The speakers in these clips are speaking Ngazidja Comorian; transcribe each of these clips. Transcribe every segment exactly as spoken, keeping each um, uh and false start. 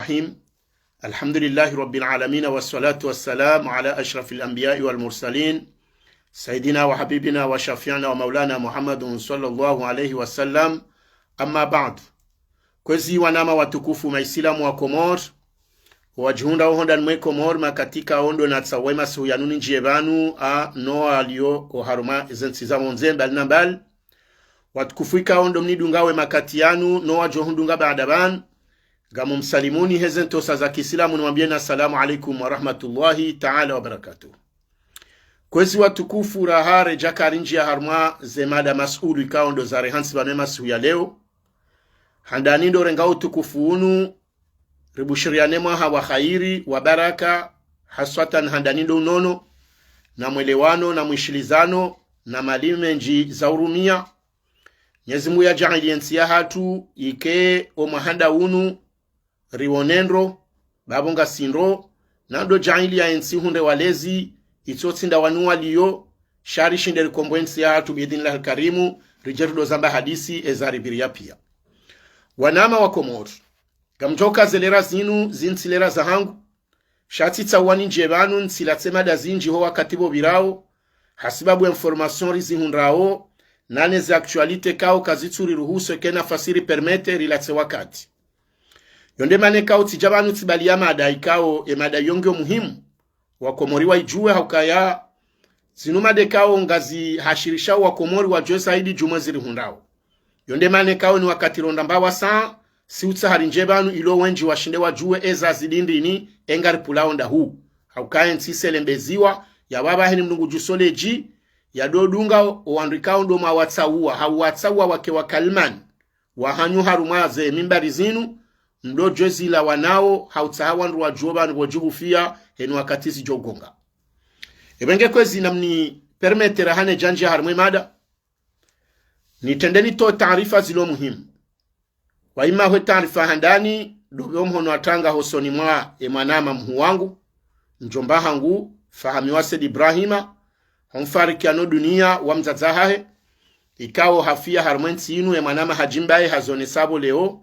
الرحيم. الحمد لله رب العالمين، والصلاة والسلام على أشرف الأنبياء والمرسلين، سيدنا وحبيبنا وشفيعنا ومولانا محمد صلى الله عليه وسلم. أما بعد. Kwezi wanama watukufu maisilamu wa Komori, wadjihundrao hondani mwe Komori, makatika ondo natsawe masihu yanu nindjiye pvanu, a no walio oharumwa ezentsi za pvondze mbali na mbali. Watukufu ikao ndo mnidungao emakati yanu, no wadjohundunga baada pvanu, ngamumsalimuni heze ntrosa za kiisilamu, nimwambieni assalamu alaikum wa rahmatullahi taala wa barakatuh. Kwezi watukufu, raha redja karindjiya harumwa ze mada masuulu ikao ndo zarehantsi pvanu emasihu ya leo. Handani ndo renga utukufu unu, ribushiriane mwaha wa khairi, wa baraka, haswatan handani ndo unono, na mwelewano, na mwishilizano, na mali mendji za urumia. Mwenyezi Mungu yadjaanli entsi yahatru ike omwaha nda unu riwone ndro, bapvo ngasi ndro, na ndo djaanli ya entsi hundre walezi, itsotsi nda wanu walio, sha rishinde rikomboe entsi yahatru biidhnillahi lkarimu, ridje rudo zamba hadisi eza ripviriya pia. Wanama wa Komori, ngamdjoka ze lera zinu zitsi lera zahangu, sha tsitsaha nindjiye pvanu nitsilatse mada zindji ho wakati pvo pvirao, hasibabu information rizihundrao, nane ze actualité ikao kazitsuriruhusu eka nafasi ripermete rilatse wakati. Yo nde mana ikao tsidja pvanu tsibaliya mada ikao, emada yo ngiyo muhimu, Wakomori waidjuwe haukaya zinu mada ikao ngazihashirishao Wakomori wadjuwe zaidi djuu mwe zirihundrao. Yo nde mana ikao ni wakati ronda mbawa sa, si utsaha rindjiye pvanu ili owendji washinde wadjuwe eza zidi ndini, enga ripvulao nda hu. Haukaya entsi iselembeziwa, ya pvapva heni mdru ngudjuso ledji, ya dodunga owandru ikao ndo mwawatsauwa, hauwatsauwa wake wakalimani wahanyu harumwa ze mimbari zinu, mdo djuwe zila wanao, hautsaha wandru wadjuwe pvanu pvo djihufia, heni wakati zidjo gonga. Epvenge kwezi namnipermete raha nedjandjiya harumwa emada, nitrende nitowe taarifa zilo muhimu. Wa ima hwe taarifa handani, ndo pvwe omhono wa tanga hosoni mwa emwanama mhuu wangu, mdjomba hangu, Fahamiwa Said Ibrahima, ho mfarikiano duniya wa mdzadze hahe, ikao hafia harumwa entsi inu, emwanama hadjimbaye hazonesa pvo leo,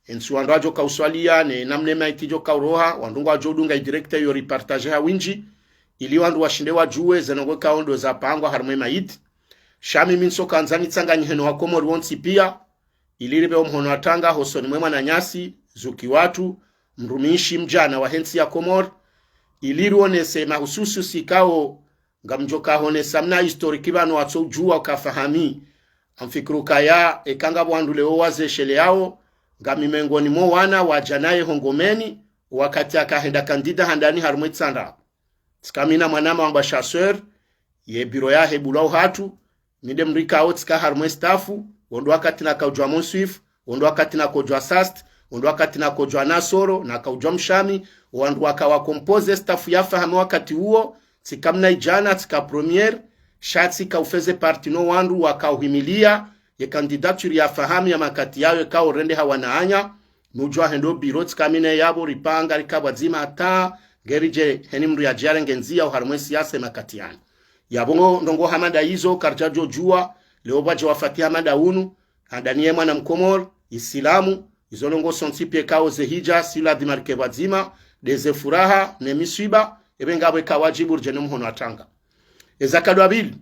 entsi wandru wadjoka uswaliya, ne namna emaiti idjoka uroha, wandru ngwadjo udunga idirecte yo ripartage ha windji, ili wandru washinde wadjuwe ze ndrongoo ikao ndo zapangwa harumwa emaiti. Sha mimi ntsokandza nitsanganyihe no Wakomori wontsi pia, ili ripve omhono wa tanga hosoni mwe mwananyasi, zuki watru, mrumishi, mdjana wahe ntsi ya Komori, ili rionese mahususwasi ikao ngamdjoka honesa mna historique pvanu watso udjuwa uka Fahami. Ngamfikiri ukaya eka ngapvo wandru leo wazesheleyao, ngami mengoni mwa owana wadja naye ho Ngomeni, wakati akahenda candidat handani harumwa Itsandra. Tsika mi na mwanama wambwa Chasseur, ye biro yahe ibulwa ohatru, mi nde mdru ikao tsika harumwa estafu, wo ndo wakati nakaudjuwa Monsif, wo ndo wakati nakaudjuwa Sast, wo ndo wakati nakaudjuwa Nasoro, nakaudjuwa Mshami, wandru waka wa composer estafu ya Fahami wakati uwo, tsika mna idjana, tsika premier, sha tsika ufeze partie no wandru wakauhimiliya ye candidature ya Fahami ya makati yayo ikao rende ha wananya, nudjuwa hendo biro tsika mi ne yapvo ripanga rika pvwadzima hata ngeridje heni mdru yadje yarenge ndziya oharumwa esiasa emakati yanu. Yapvo ngo ndrongoo hama nda izo karidjadjo djuwa, leo pvwadje wafatiha mada unu, handani ye mwana Mkomori, Isilamu, izo ndrongoo sontsi pia ikao ze hidja, si ladhima rike pvwadzima, nde ze furaha, ne miswiba, epve ngapvo ika wadjibu ridje no mhono wa tanga. Eza nkado ya pvili,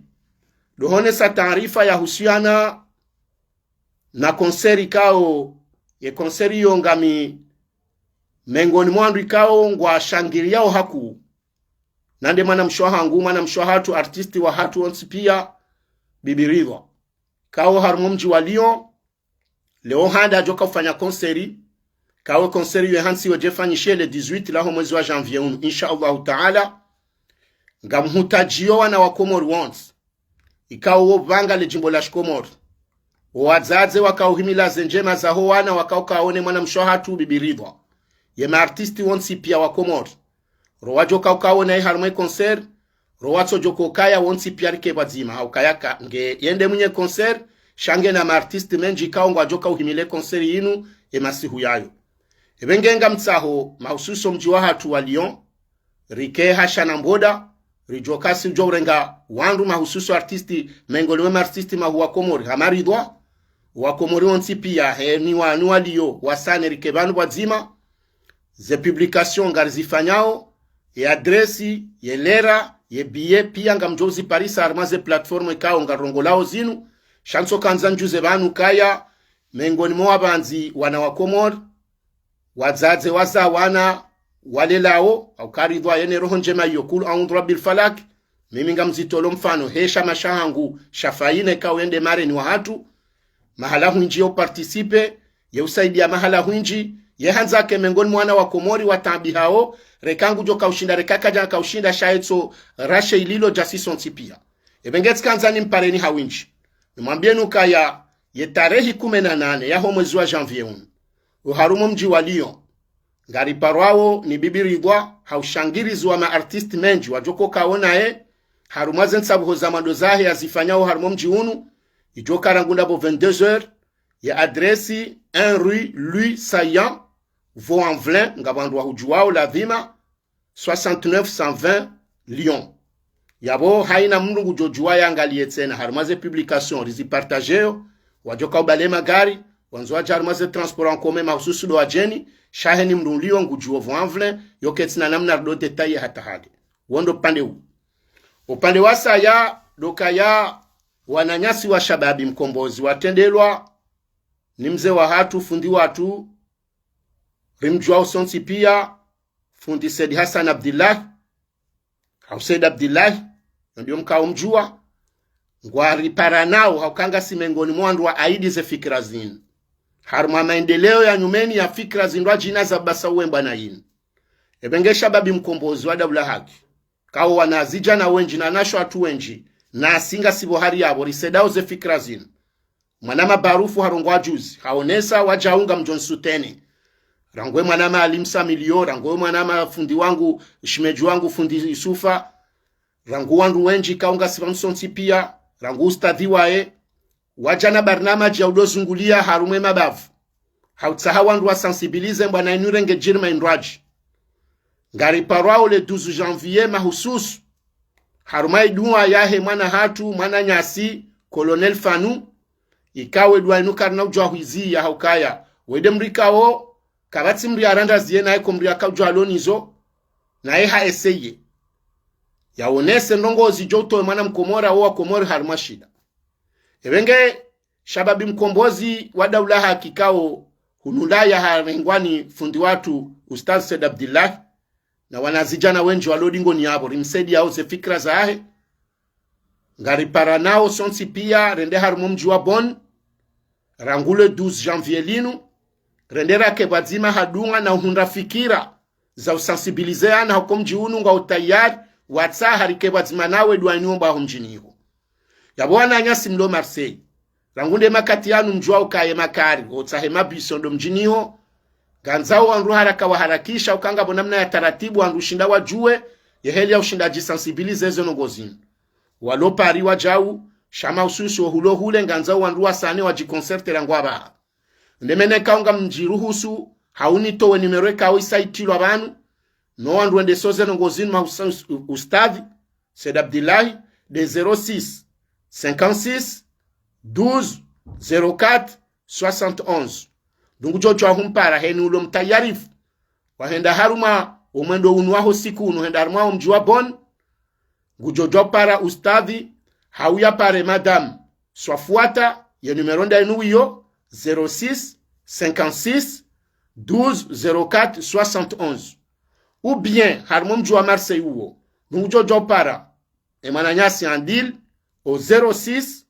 ndo honesa taarifa yahusiana na concert ikao, ye concert iyo ngami mengoni mwa wandru ikao ngwashangiriyao hakuu. Na nde mwanamshe wahangu, mwanamshe wahatru, artiste wahatru wontsi pia, Bibi Ridhwa. Ikao harumwa omdji wa Lyon, leo handa hadjoka ufanya concert, ikao concert iyo hantsi yodje ifanyishe le dix-huit laho mwezi wa janvier unu, insha Allahu taala. Ngamhutadjiyo wana wa Komori wontsi, ikao wo pvanga le djimbo la shikomori. Wo wadzadze wakauhimila ze ndjema zaho wana wakauka waone mwanamshe wahatru Bibi Ridhwa. Ye ma artiste wontsi pia wa Komori. Ro wadjoka uka waone ye harumwa e concert, ro watsodjoka ukaya wontsi pia rike pvwadzima, haukaya ka nge yende mwinyi e concert, sha nge na ma artiste mendji ikao ngwadjoka uhimile concert inu, emasihu yayo. Epve nge ngamtsaho, mahususu omdji wahatru wa Lyon, rike hasha na mboda, ridjoka si udjo urenga wandru mahususu artiste, mengoni mwe ma artiste mahuu wa Komori, hama Ridhwa, wa Komori wontsi pia, heni wanu wa Lyon, wasane rike pvanu pvwadzima, Ze publication ngarizifanyao, ye adresse, ye lera, ye billet, pia ngamdjo uziparisa harumwa ze plateforme ikao ngarirongolao zinu. Sha ntso kandza ndjuze pvanu kaya, mengoni mwa wapvandzi wana wa Komori, wadzadze wazaa wana walelao, hauka ridhwa yene roho ndjema iyo, kul aundhu rabbil falak, mimi ngamzitoleo mfano, he shama shahangu, sha faine ikao yende mareni wahatru, mahala hwindji ye uparticipe, ye usaidia mahala hwindji, ye handza ke mengoni mwa wana wa Komori wataabihao, reka ngudjo kaushinda, reka kadja kaushinda, sha etso rashe ililo djasi sontsi pia. Epvenge tsikandza nimpareni ha windji. Nimwambieni ukaya, ye tarehi kume na nane yaho mwezi wa janvier unu, oharumwa omdji wa Lyon, ngariparwao ni Bibi Ridhwa, ha ushangirizi wa ma artistes mendji wadjo kaonaye, harumwa ze ntsabuho za mwando zahe yazifanyao harumwa omdji unu, idjo ka rangu ndapvo vingt-deux heures, ye adresse un rue Louis Saillant, Vaux-en-Velin, ngapvo wandru wahudjuwao ladhima, soixante-neuf cent vingt Lyon. Yapvo haina mndru ngudjo djuwa yangaliye tsena harumwa ze publication rizipartageo, wadjo ka ubale magari, wandzo wadje harumwa ze transport en commun mahususu ndo wadjeni, sha heni mndru uliyo ngudjuwo Vaux-en-Velin, yo ketsina namna rido détailler hata hale. Wo ndo upande wu. Upande wasaya, ndo kaya wananyasi wa Shababi Mkombozi watrendelwa ni mze wahatru, fundi watru, rimdjuwao sontsi pia, fundi Said Hassan Abdillah, hau Said Abdillah, yo ndiyo mkao mdjuwa, ngwariparanao, hauka ngasi mengoni mwa wandru wa aidi ze fikira zinu. Harumwa maendeleo ya nyumeni ya fikira zindru adjina za basa uwembwa na yinu. Epvenge Shababi Mkombozi wa Daula Haki, kao wanazidjana wendji na wanashe watru wendji, nasi ngasi pvo hari yapvo risaidao ze fikira zinu. Mwana Mabarufu harongoa juzi, haonesa wadjau ngamdjo nsoutenir. Rangu we mwana Maalim Samilio, rangu we mwana mafundi wangu, shemedji wangu fundi Yusufa, rangu wandru wendji ikao ngasi pvanu sontsi pia, rangu ustadhi waye, wadja na barnamaji ya udo zungulia harumwa e mabavu, ha utsaha wandru wa sensibiliser mbwana inu irenge djirima indrwadji. Ngariparwao le douze janvier mahususu, harumwa iduwa yahe mwana hatru, mwananyasi, Colonel Fanu, ikao edua inu karina udjuwa hwiziya ha ukaya, wende mdru ikao, kapvatsi mdru yarandaziye naye ko mdru yakaudjuwa lonizo, naye ha eseye yaonese ndrongoo zidjo utowe mwana Mkomori wo wa Komori harumwa shida. Epvenge Shababi Mkombozi wa Daula Haki ikao hunu Ulaya harengwa ni fundi watru Ustadh Said Abdillah, na wanazidjana wendji walo dingoni yapvo, rimsaidiyao ze fikira zahe. Ngariparanao sontsi pia, rende harumwa omdji wa Bonn, rangu le douze janvier linu, rende rake pvwadzima ha dunga na uhundra fikira za usensibiliser ana hauka omdji unu ngwa utayari, watsaha rike pvwadzima nawo edua inu ombwa ho mdjini iho. Yapvo wananyasi mlo Marseille, rangu nde makati yanu mdjuwa ukaya ye makari, otsaha e mabisi ondo mdjini iho, ngandzao wandru haraka waharakisha, uka ngapvo namna ya taratibu wandru ushinda wadjuwe, ye heli ya ushinda adji sensibiliser ze ndrongoo zinu. Walo Paris wadjau, sha mahususu ohulo hule, ngandzao wandru wasane wadji concerter rangu apvaha. Nde mana ikao ngamdjiruhusu, hau nitowe numéro ikao isa itilwa pvanu, no wandru wendesao ze ndrongoo zinu mahususu ustadhi, Said Abdillahi, nde zéro six, cinquante-six, douze, zéro quatre, soixante et onze. Ndungu djodjo humpara heni ulo mtayarifu wahenda harumwa omwendo unu waho siku unu henda harumwa omdji wa Bonn, ngudjodjo para ustadhi, hau yapare madame Swafuata, ye numéro nda inu wiyo, zéro six, cinquante-six, douze, zéro quatre, soixante et onze. Ou bien, harumwa omdji wa Marseille uwo, ndungu djodjo para e mwananyasi Andil, o zéro six,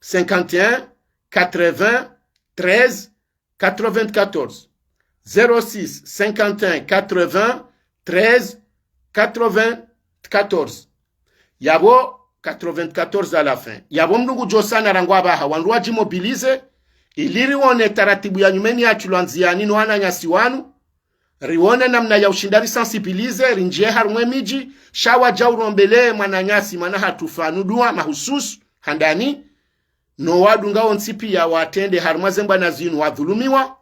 cinquante et un, quatre-vingts, treize, quatre-vingt-quatorze. Zéro six, cinquante et un, quatre-vingts, treize, quatre-vingt-quatorze. Yapvo quatre-vingt-quatorze à la fin. Yapvo mndru ngudjo sana rangu apvaha, wandru wadji mobiliser, ili riwone taratibu ya nyumeni yatrilwa ndziyani no wananyasi wanu, riwone namna ya ushinda risensibiliser, rindjiye harumwa emidji, sha wadjau rombelee mwananyasi, mwana hatru Fanu dua mahususu, handani, no wadunga wontsi pia watrende harumwa ze mbwana zinu wadhulumiwa,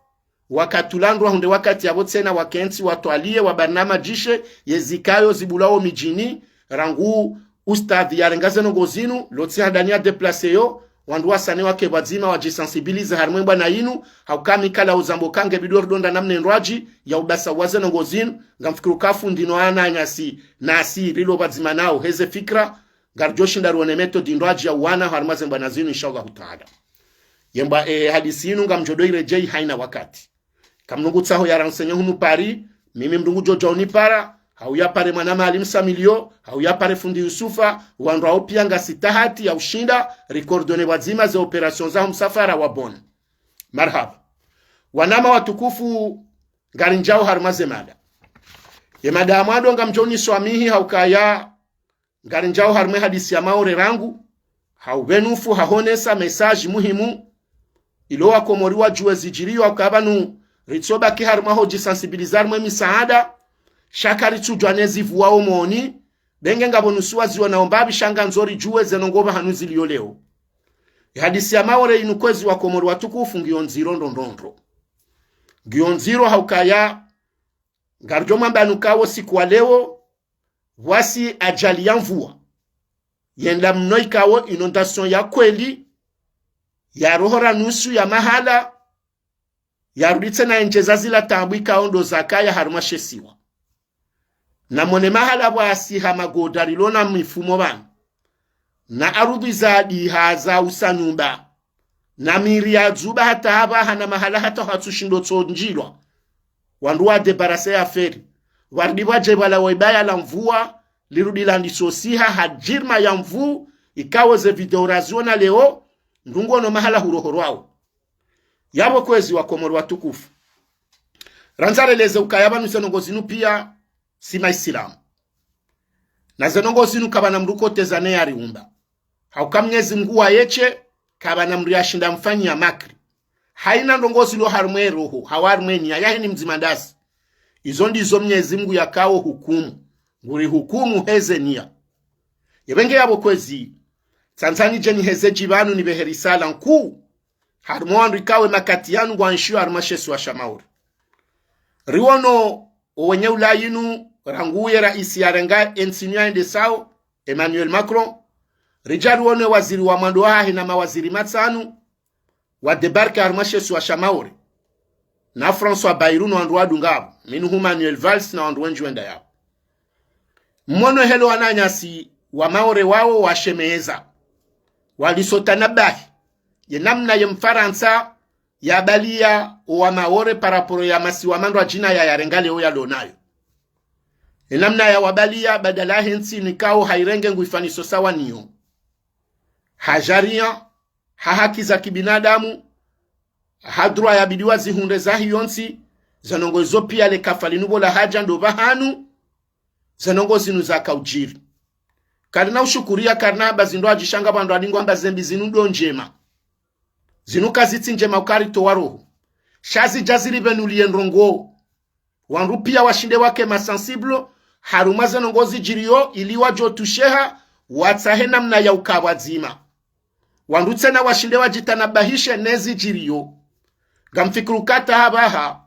wakatulandrwa hunde wakati yapvo tsena wakentsi watwaliye wabarnamajishe ye zikao zibulwao midjini, rangu ustadhi yarenga ze ndrongoo zinu, lotsi handani ya déplacer yo, wandru wasaya ne wake pvwadzima wadjisensibilize harimwa e mbwana yinu, hauka mi kala uzambo kange bidi ridonda namna ndrwadji ya ubasa wa ze ndrongoo zinu, ngamfikiri uka fundi no wananyasi, nasi rilo pvwadzima nao, heze fikira, ngaridjo shinda rione méthode ndrwadji ya uwana harimwa ze mbwana zinu, inshallah taala. Ye mbwa, eh, hadisi yinu ngamdjo ndo iredjeyi hayina wakati. Kamnungu tsaho ya renseigner hunu Paris, mimi mndru ngudjo dja unipara, hau yapare mwana Maalim Samilio, hau yapare fundi Yusufa, wandru wao pia ngasi tahati ya ushinda, ricoordonner pvwadzima ze opération za ho msafara wa Bonn. Marahaba. Wananya watukufu, ngarindjao harimwa ze mada. Ye mada ya mwando ngamdjo uniswamihi haukaya, ngarindjao harimwa e hadisi ya Maore rangu, ha upvenufu hahonesa message muhimu, ilo wakomori wadjuwe zidjiriyo, hauka pvanu ritsobaki harimwa ho djisensibiliser harimwa e misaada, sha karitsudjuwa ne zipvuwao moni, benge ngapvo nusu waziona ombapvi sha ngandzo ridjuwe ze ndrongoo pvahanu ziliyo leo. E hadisi ya Maore inu kwezi wakomori watukufu ngiyo ndziro ndrondrondro. Ngiyo ndziro haukaya, ngaridjo mwambani uka wo siku wa leo, pvwasi ajali ya mvua. Yenda mno ikao inondation ya kweli, yarohora nusu ya mahala, yarudi tsena yendjeza zila taabu ikao ndo zakaya harimwa she isiwa. Namone mahala pvwasi ha magoda rilo na mifumo pvanu. Na arudhi za diha za usa nyumba. Na miri ya dzuba hata apvaha na mahala hata hatsushindo tsondjilwa. Wandru wa débarrasser ya feri. Warudi pvwadje pvwalawa ibaya la mvua, lirudi landisa usiha ha djirma ya mvuu, ikao ze video raziona leo, ndrungu ono mahala hurohorwao. Yapvo kwezi wakomori watukufu. Randza releze ukaya pvanu ze ndrongoo zinu pia si maisilamu. Na ze ndrongoo zinu kapvana mndru koteza ne yariumba. Hauka Mnyezi Mngu wayeshe, kapvana mndru yashinda mfanyiya makri. Hayina ndrongoo zilo harimwa e roho, hau harimwa e niya, yahe ni mdzima ndasi. Izo ndizo Mnyezi Mngu yakao hukumu. Ngurihukumu heze niya. Ye benge yapvo kwezi. Tsantsa nidje niheze dji pvanu nipvehe risala nkuu. Harimwa wandru ikao e makati yanu ngwanshiyo harimwa she isiwa sha Maore. Riwono owenye ula yinu rangu ye raisi yarenga e ntsi inu yaendesao, Emmanuel Macron. Ridja riwono e waziri wa mwando wahahe na mawaziri matsanu, wa débarquer harimwa she isiwa sha Maore. Na François Bayrou no wandru wadunga apvo. Minhum Manuel Valls na wandru wendji wenda yapvo. Mwono helo wananyasi wa Maore wao washemeza. Walisota na bahi. Ye namna ye Mfarantsa yabaliya owa Maore par rapport ya masiwa mandrwadjina ya yarenga leo yalo nayo. Ye namna yawabaliya badala he ntsi nikao hairenge nguifaniso sawa niyo. Ha sharia, ha haki za kibinadamu, ha droit yabidi wazihundre zahe iyo ntsi, ze ndrongoo izo pia le kafa linu pvo lahadja ndo pvahanu, ze ndrongoo zinu zakaudjiri. Karina ushukuriya, karina hamba zindrwadji sha ngapvo wandru wadingo hamba ze mbi zinu ndo ndjema. Zinu kazitsi ndjema uka ritowa roho. Sha zidja ziripvenuliye ndrongoo. Wandru pia washinde wake masensible, harumwa ze ndrongoo zidjiriyo ili wadjo tusheha, watsahe namna ya uka pvwadzima. Wandru tsena washinde wadjitanabahishe ne zidjiriyo. Ngamfikiri uka hata apvaha,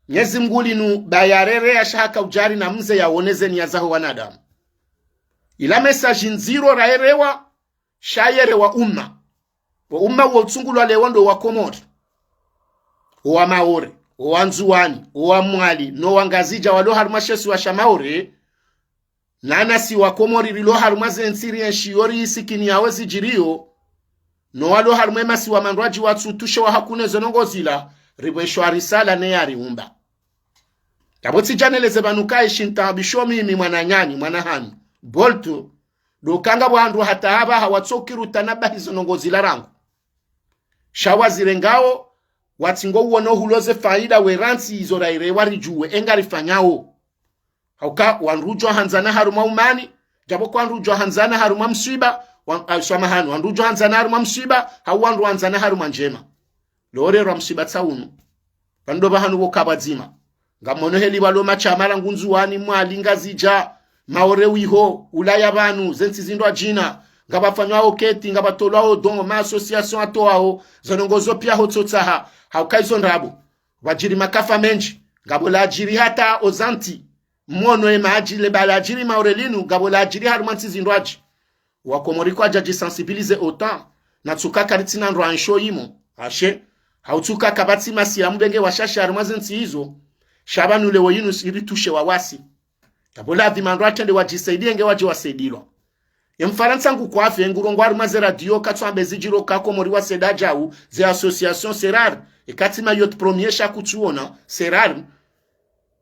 Mnyezi Mngu linu ba yarereya sha haka udjari na mze yaone ze niya zaho wanadamu. Ila message ndziro raerewa, sha yerewa umma. Wo umma wo utsungulwa leo ndo wa Komori. Owa Maore, owa Ndzuwani, owa Mwali, no wa Ngazidja walo harumwa she isiwa sha Maore, na nasi wa Komori rilo harumwa ze ntsi rienshiyo riisikiniyawo zidjiriyo, no walo harumwa e masiwa mandrwadji watsutushewa hakuu ne ze ndrongoo zila, ripvweshwa risala ne yariumba. Yapvo tsidja neleze pvanu uka ishintaabisho mimi mwananyanyi, mwana hanyu, Boltu, ndo uka ngapvo wandru hata apvaha watsokiri utanabahi ze ndrongoo zila rangu. Sha wazirengao, watsi ngo uwono huloze faida we rantsi izo rairewa ridjuwe e ngarifanyao. Hauka wandru udjo handzana harumwa umani, djapvo kwa wandru udjo handzana harumwa mswiba, wa, ah, swamahani, wandru udjo handzana harumwa mswiba, hau wandru wandzana harumwa ndjema. Leo rerwa mswiba tsa unu. Pvanu ndo pvahanu pvo ka pvwadzima. Ngamono heli walo mashama rangu Ndzuwani, Mwali, Ngazidja, Maore wiho, Ulaya pvanu, ze ntsi zindrwadjina, ngapvafanywawo keti, ngapvatolwawo don, ma association atowawo, ze ndrongoo zo pia ho tsotsaha, hauka izo ndrabo. Pvwadjiri makafa mendji, ngapvo ladjiri hata aux Antilles, mwono e madji le ba ladjiri Maore linu, ngapvo ladjiri harumwa ntsi zindrwadji. Wa Komori kwadja djisensibiliser autant, Na tsuka karitsina ndro ansho imo. Ashe, hau tsuka kapvatsi masilamu be nge washashi harumwa ze ntsi izo. Sha pvanu leo yinu iritushe wawasi. Yapvo ladhima ndro watrende wadjisaidie nge wadje wasaidilwa. Ye Mfarantsa ngu kwafe, ngurongoa harumwa ze radio, katsu ambe zidjiro ka Komori wa seda djau, ze association c'est rare. Ekati Mayotte premier sha kutsuona, c'est rare.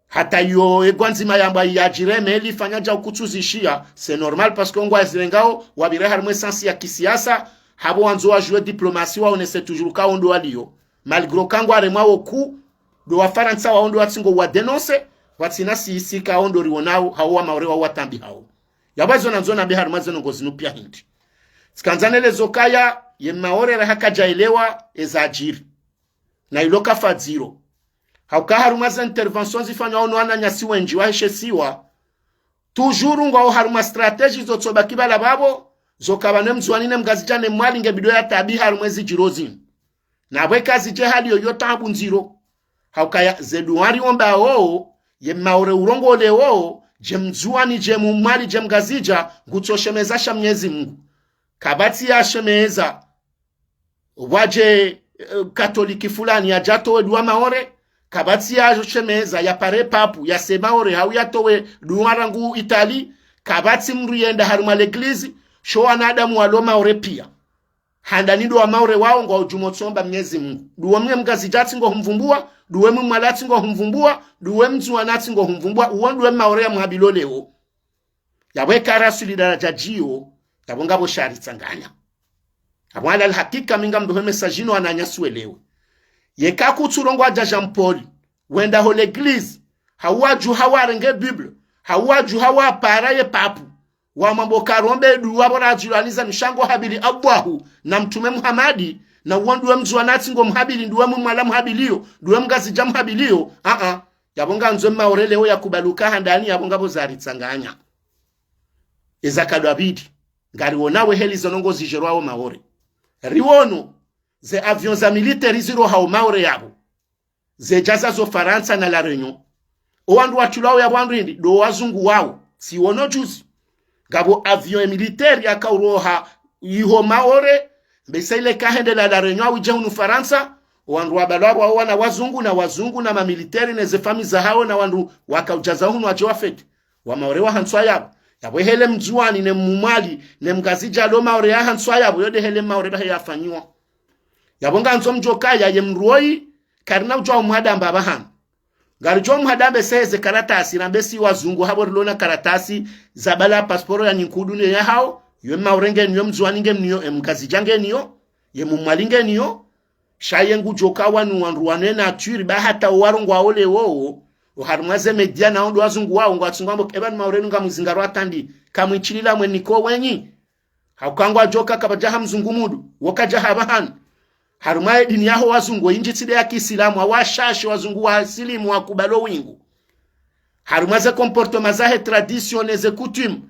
Hata yo egwa ndzima yambwa yadjireme, eli fanya djau kutsuzishiya, c'est normal parce que ngwa zirengao, wapvire harumwa e sens ya kisiasa, hapvo wandzo wa jouer diplomatie waonese toujours ka wo ndo waliyo. Malgré ka ngwaremwa wo ku, ndo Wafarantsa wao ndo watsingo wa dénoncer, watsina sisi ka wo ndo riwonao, hao wa Maore wao watambi hao. Yapvo zo nandzo nambe harumwa ze ndrongoo zinu pia hindri. Tsikandza nelezo kaya, ye Maore raha kadjaelewa ezadjiri. Na ilo ka fadziro. Hauka harumwa ze interventions zifanywa ono wananyasi wendji wahe she siwa. Toujours ngwao harumwa stratégie zo tsobaki pvala pvapvo, zo ka pvanu e Mndzuani ne Mngazidja ne Mmwali nge bido ya tabiha harumwa ezidjiro zinu. Na pvwe kazidje hali yoyo tabu ndziro. Haukaya ze duwa riombao, ye Maore urongoleo, dje Mndzuani, dje Mmwali, dje Mngazidja, ngutsoshemeza sha Mnyezi Mungu. Kapvatsi ya shemeza, wadje, eh, Katoliki fulani yadje atowe duwa Maore, kapvatsi ya shemeza, yapare papu, yase Maore, hau yatowe duwa rangu Itali, kapvatsi mndru yenda harumwa l'église, sho wanadamu walo Maore pia. Handani ndo wa Maore wao ngwao djumo tsomba Mnyezi Mungu. Ndo we mwe Mngazidja tsi ngo humvumbua, ndo we mwe Mmwali tsi ngo humvumbua, ndo we Mndzuani tsi ngo humvumbua, uwo ndo we Maore ya mhabilio leo. Yapvo eka rasuli daraja djiyo, yapvo ngapvo sha ritsanganya. Apvo ala alhakika mi ngamdjo he message inu wananyasi welewe. Yeka kutsurongoa dja Jean Paul, wenda ho l'église, hau wadjuha warenge Bible, hau wadjuha wapara ye papu, wamwambo karombe duwa pvo radjulaniza mishango habili Allahu na Mtrume Muhamadi, na uwo ndo we Mndzuani tsi ngo mhabilio, ndo we Mmwali mhabilio, ndo we Mngazidja mhabilio, a-a. Yapvo ngandzo Maore leo yakubali uka handani, yapvo ngapvo za ritsanganya. Eza kadwa bidi, ngariwonao heli zo ndrongoo zidjerwao Maore. Riwono, ze avion za militaire zirohao Maore yapvo. Zedja zazo Farantsa na La Réunion. O wandru watrilwao yapvo wandru hindri, ndo wazungu wao. Tsiwono juzi. Ngapvo avion militaire yakauroha iho Maore, mbesa ile kahende La, La Réunion au idje hunu Farantsa, o wandru wabalwa wao wana wazungu na wazungu na mamilitaire ne ze famiyi zahao na wandru wakaudjaza hunu wadje wafete. Wa Maore wahantswa yapvo. Yapvo hele Mndzuani ne Mmwali ne Mngazidja lo Maore yahantswa yapvo, yo nde hele Maore bahe yafanyiwa. Yapvo ngandzo mdjokaya ye mndru woyi, karina udjua umhadamba apvahanu. Ngaridjo mhadambe seze karatasi, rambe si wazungu hapvo rilo na karatasi, zabala pasporo ya nyinkudu ne yahao, yo Maore ngeniyo, Mndzuani ngeniyo, e Mngazidja ngeniyo, ye Mmwali ngeniyo, sha ye ngudjoka wanu wandru wanu e nature, ba hata o warongwao leo, o harumwa ze média na o ndo wazungu wao, ngwatsungu wambo, eba ni Maore nu ngamwizingarwa tandi, kamwitsilila mweniko wenyi. Hauka ngwadjoka kapvadja ha mzungu mndru, wo kadja ha pvahanu. Harumwa ye dini yaho wazungu, wo indji tsi nde ya kiislamu, hau washashi wazungu wasilimu wakubalo wingu. Harumwa ze comportement zahe tradition ne ze coutume.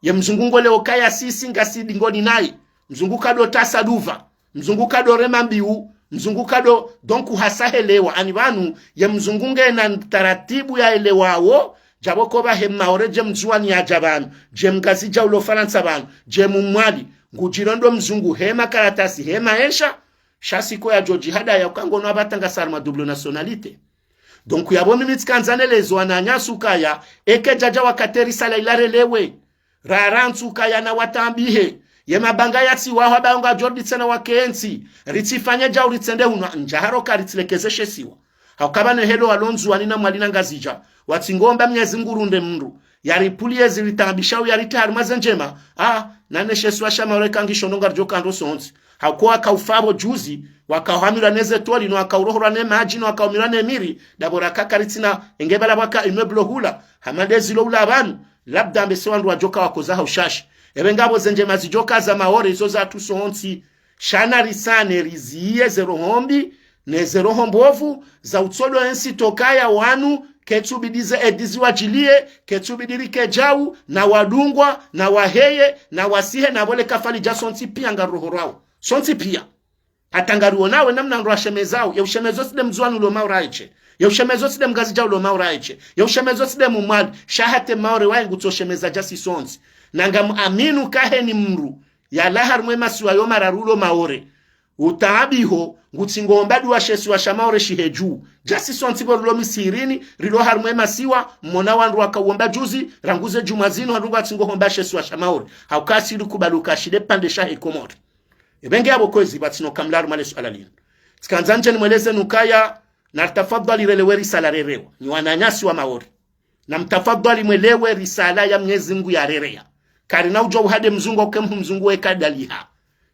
Ye mzungu ngoleo kaya sisi ngasi dingoni naye. Mzungu kado tasa duva. Mzungu kado rema mbiu. Mzungu kado, donc hasa helewa. Ani pvanu, ye mzungu ngena taratibu yaelewao. Djapvo ko pvahe Maore dje Mndzuani yadja pvanu. Dje Mngazidja ulo Farantsa pvanu. Dje Mmwali. Ngudjiro ndo mzungu he makaratasi, he maesha. Sha siku yadjo djihada ya uka ngono apvatanga sarma double nationalité. Donc yapvo mimi tsikandza nelezo wananyasi ukaya, eke djadja wakati risala ila relewe. Rarantsu ukaya na watambihe. Ye mabanga yatsiwaho apvayo ngwadjo ridi tsena wakentsi. Ritsifanye djau ritsende hunu, ndjaharo ka ritsilekeze she siwa. Hauka pvanu helo walo Ndzuwani na Mwali na Ngazidja. Watsingomba Mnyezi Mngu runde mndru. Yaripuliye ziritaabishao yarite harumwa ze ndjema. Ah, nane she siwa sha Maore kangisho ndo ngaridjo ka ndo sontsi. Hauka wakaufapvo juzi, wakauhamirwa ne ze toli, no wakaurohorwa ne madji, no wakaumirwa ne miri, dapvo raka karitsina, enge pvala pvwaka immeuble hula, hama nde zilo hula pvanu, labda mbese wandru wadjoka wakoza ha ushashi. Ebe ngapvo ze ndjema zidjoka za Maore, izo zatru sontsi. Sha na risane, riziye ze roho mbi, ne ze roho mbovu, za utsodo entsi tokaya wanu, ketsubidi ze edi ziwadjiliye, ketsubidi rike djau, na wadungwa, na waheye, na wasihe, na pvo le kafa lidja sontsi pia ngarirohorwao. Sontsi pia. Hata ngariwonawe namna ndo washemezao, ye ushemezo tsi nde Mndzuwani ulo Maore aeshe. Ye ushemezo tsi nde Mngazidja ulo Maore aeshe. Ye ushemezo tsi nde Mmwali, sha hata Maore waye ngutsoshemeza djasi sontsi. Na ngamuaminu kaheni mndru, yalawa harumwa ye masiwa yo mararu lo Maore. Utaabiho, ngutsingo homba dua she isiwa sha Maore shihe dju. Djasi sontsi pvo rilo misihirini, rilo harumwa ye masiwa, mmona wandru waka uomba juzi, rangu ze djumwa zinu, wandru ngwatsingo homba she isiwa sha Maore. Hauka si rikubali uka shi nde pvandre shahe Komori. Epvenge yapvo kwezi pvatsina ukamla harumwa le suala linu. Tsikandza ndje nimweleze nukaya, na ritafadhwali relewe risala rerewa. Nyi wananyasi wa Maore. Na mtafadhwali mwelewe risala ya Mnyezi Mngu yarereya. Karina udjuwa uhade mzungu uke mhu mzungu weka daliha.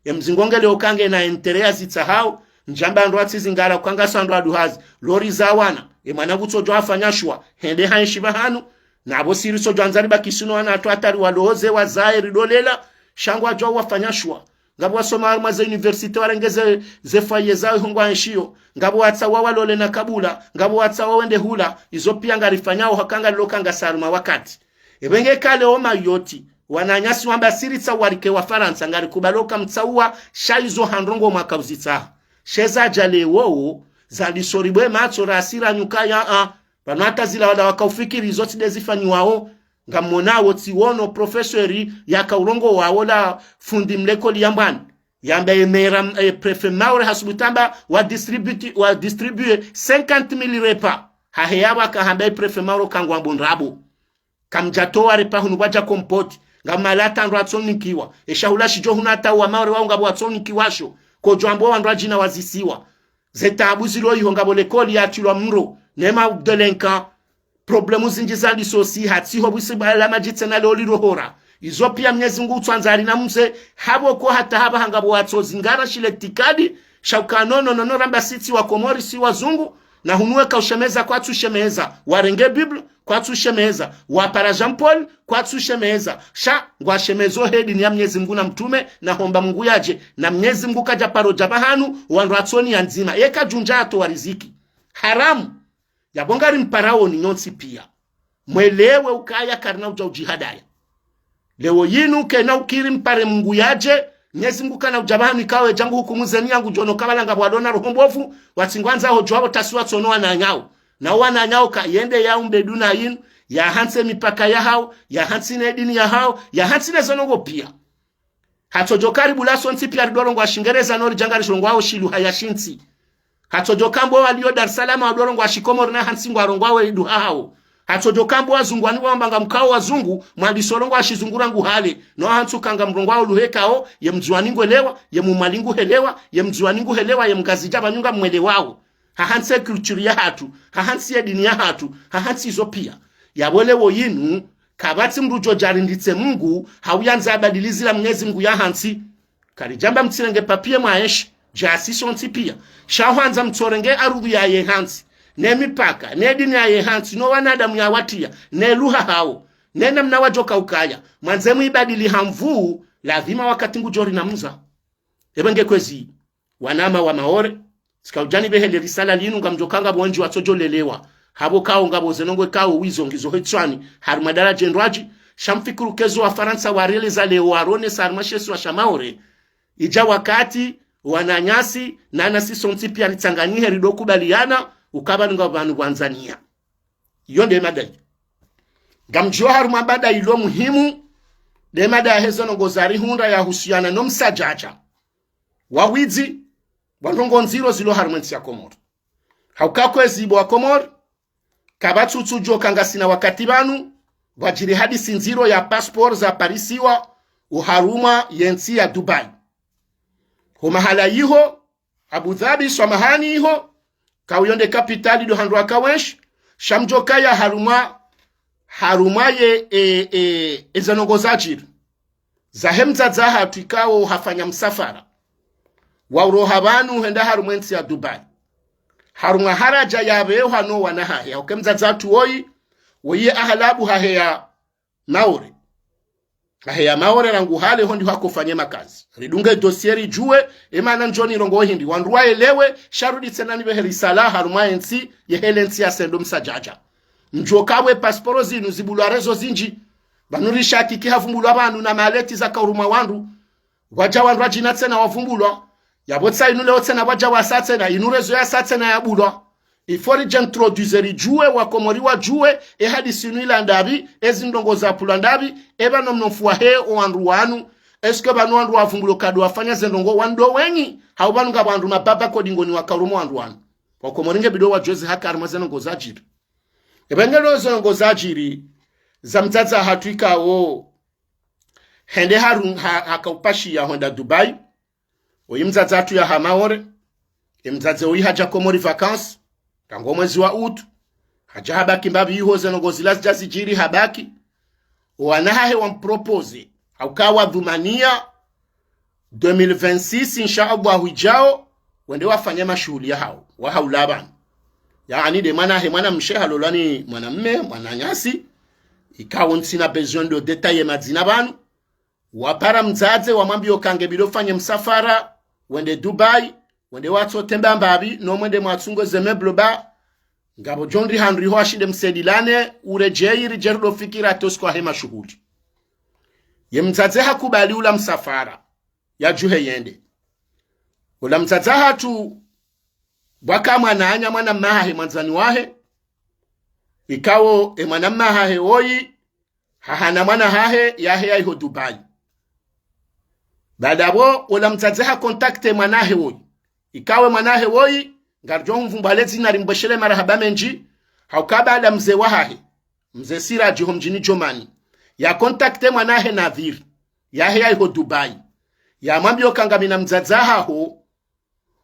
Ye mzungu ngelewo uka ngena intérêt ya zitsahao, ndjamba wandru watsi zingara uka ngasi wandru waduhazi, lori za wana, ye mwana kutsodjuwa afanya shuwa, hende haenshi pvahanu, na apvo si ritsodjuwa ndza ribaki sinu wana hatru hatwari waloze wazaye ridolela, sha ngwadjuwa wafanya shuwa. Ngapvo wasoma harumwa ze université warenge ze, ze foyer zawo ho ngwaenshio. Ngapvo watsaha walole na kabula. Ngapvo watsaha wende hula. Izo pia ngarifanyao haka ngalilo uka ngasi harumwa wakati. Epvenge kale o Mayotte. Wananyasi wamba si ritsaha warike Wafarantsa ngarikubalo uka mtsaha sha izo ha ndrongoo mwaka uzitsaha. She zadja lewo, zandisa uribwe matso rasi ranyuka ya a. Pvanu hata zila wala waka ufikiri izo tsi nde zifanyiwao. Ngammonao tsi wono professeur yaka urongowa wola fundi mlekoli ya Mbwani. Yamba ye maire, ye préfet Maore hasubutu amba wa distributi-, wa distribuer cinquante mille repas. Hahe yapvo aka hamba ye préfet Maore uka ngwambo ndrabo. Kamdjatowa repas hunu pvwadja compote. Ngamala hata wandru watsonikiwa. Ye shahula shidjo hunu hata wa Maore wao ngapvo watsonikiwa sho. Kodjo amba wandru wadjina wazisiwa. Ze taabu zilo iho ngapvo lekoli yatrilwa mro. Ne ma délinquants. Problèmes zindji zandisa usi hatsiho bwisi bala madji tsena loli rohora. Izo pia Mnyezi Mngu utswandza ari na mze, hapvo ko hata hapvaha ngapvo watso zingara shile itikadi, sha uka nono nono ramba si tsi wa Komori si wazungu, na hunu weka ushemeza kwatsu shemeza, warenge Bible, kwatsu shemeza, wapara Jean Paul, kwatsu shemeza, sha ngwashemezo he dini ya Mnyezi Mngu na mtrume, na homba Mngu yadje, na Mnyezi Mngu kadja paro dja pvahanu, wandru watsoni ya ndzima, yeka djundja hatowa riziki. Haramu. Yapvo ngari mparao nyi nyontsi pia. Mwelewe ukaya karina udja udjihadaya. Lewo yinu kena ukiri mpare Mngu yadje, Mnyezi Mngu kana udja pvahanu ikao ye djangu hukumu zeni yangu djono kabala ngapvo walona roho mbovu, watsi ngwandzao djuwa pvo tasi watsono wananyao. Na wananyao ka yende yaumbe duna yinu, yahantsi mipaka yahao, yahantsi ne dini yahao, yahantsi ne zo ndrongoo pia. Hatsodjo ka ribula sontsi pia ridorongowa Shingereza no ridja ngarirongoao shi luha ya shintsi. Hatsodjo ka mbo walio Dar es Salaam wadorongowa Shikomori na hantsi ngwarongowao ye luha hao. Hatsodjo ka mbo wazungu wani wamba ngamkao wazungu, mwandiso rongowa Shizungu rangu hale. No hantsi uka ngamrongowao luha ikao, ye Mndzuani nguelewa, ye Mmwali nguhelewa, ye Mndzuani nguhelewa, ye Mngazidja pvanu ngamwelewao. Hahantsi ye culture yahatru, hahantsi ye dini yahatru, hahantsi izo pia. Yapvo lewo yinu, kapvatsi mndru djo djarinditse Mngu, hau yandza abadili zila Mnyezi Mngu yahantsi. Karidjamba mtsirenge papier mwaenshi, djasi sontsi pia. Sha hwandza mtsorenge arudhu yaye hantsi, ne mipaka, ne dini yaye hantsi, no wanadamu yawatria, ne luha hao, ne namna wadjoka ukaya. Mwandze mwibadili ha nvuu, lazima wakati ngudjo ri na mza. Epvenge kwezi. Wanama wa Maore, tsika udjani pvehe le risala linu ngamdjo ka ngapvo wendji watsodjo lelewa. Hapvo kao ngapvo ze ndrongoo kao wizo ngizo hetswani, harumwa daraja ndrwadji, sha mfikiri uka ezo Wafarantsa wareleza lewo waronesa harumwa she isiwa sha Maore. Idja wakati, wananyasi, na nasi sontsi pia ritsanganyihe ridokubaliana, uka pvanu ngapvo pvanu pvwandzania. Iyo nde mada iyo. Ngamdjo harumwa mada ilo muhimu, nde mada yahe ze ndrongoo zarihundra yahusiana no msadjadja. Wa widzi, wa ndrongoo ndziro zilo harumwa entsi ya Komori. Hauka kwezi bo wa Komori, kapvatsu utsudjuwa uka ngasina wakati pvanu, pvwadjiri hadisi ndziro ya passeport zaparisiwa, oharumwa yentsi ya Dubai. Ho mahala yiho, Abu Dhabi, swamahani iho, kauyo nde kapitali ndo handru waka wenshi, sha mdjo kaya harumwa, harumwa ye, e, e, eze ndrongoo zadjiri. Zahe mdzadze hatru ikao hafanya msafara wa uroha pvanu hwenda harumwa entsi ya Dubai. Harumwa haradja yapvehwa no wana hahe, hauka emdzadze hatru woyi, woyi ye ahalabu haheya Maore. Haheya Maore rangu hale ho ndiho hakofanya makazi. Ridunge dossier ridjuwe, emana ndjo nirongowe hindri. Wandru waelewe, sha rudi tsena nipvehe risala harumwa entsi, yehele ntsi yasendo msadjadja. Mdjo kawe passeport zinu zibulwa rezo zindji. Pvanu rishakiki havumbulwa pvanu na maleti zaka urumwa wandru. Pvwadja wandru wadjina tsena wavumbulwa. Yapvo tsa inu leo tsena pvwadja wasa tsena, inu rezo yasa tsena yabulwa. Il faut ridje introduise ridjuwe, wa Komori wadjuwe, e hadisi inu ila ndapvi, ezi ndrongoo zapvulwa ndapvi, epvanu mno mfuwa he owandru wanu, Est-ce que pvanu wandru wavumbulo kado wafanya ze ndrongoo wandru wenyi? Hau pvanu ngapvo wandru mababa ko dingoni wakarumo wandru wanu? Wakomori nge bidi wadjuwe ze haki harimwa ze ndrongoo zadjiri. Epvo nge lo ze ndrongoo zadjiri, za mdzadze hatru ikao hende haru-, ha-, hakaupashiya hwenda Dubai. Oyi mdzadze hatru ya ha Maore. E mdzadze oyi hadja Komori vacances, rangu mwezi wa août. Hadja habaki mbapvi iho ze ndrongoo zila zidja zidjiri habaki. Owana hahe wampropose, hauka wadhumaniya deux mille vingt-six, insha Allahu idjao, wende wafanye mashuhuli yahao, wahaula pvanu. Yaani nde mwana hahe mwanamshe halolwa ni mwanamme, mwananyasi, ikao ntsina besoin ndo détailler madzina pvanu. Wapara mdzadze wamwambiya uka nge bidi ufanye msafara, wende Dubai, wende watsotemba mbapvi, no mwende mwatsunge ze meuble ba, ngapvo djo ndri handru iho ashinde msaidilane, uredjeyi ridje rudo fikira tosi kwa he mashuhuli. Ye mdzadze hakubali ula msafara, yadjuhe yende. Ula mdzadze hatru, pvwaka mwananya mwanamme hahe mwandzani wahe, ikao e mwanamme hahe oyi, hahana mwana hahe yaheya iho Dubai. Baada pvo, ola mdzadze hacontacter mwana hahe woyi. Ikao e mwana hahe woyi, ngaridjo humvumbua le dzina rimbweshele marahaba mendji, hauka baada mze wahahe, mze Siraji ho mdjini Djomani, yacontacter mwana hahe Nadhiri, yaheya iho Dubai. Yamwambiya uka ngamina mdzadze haho,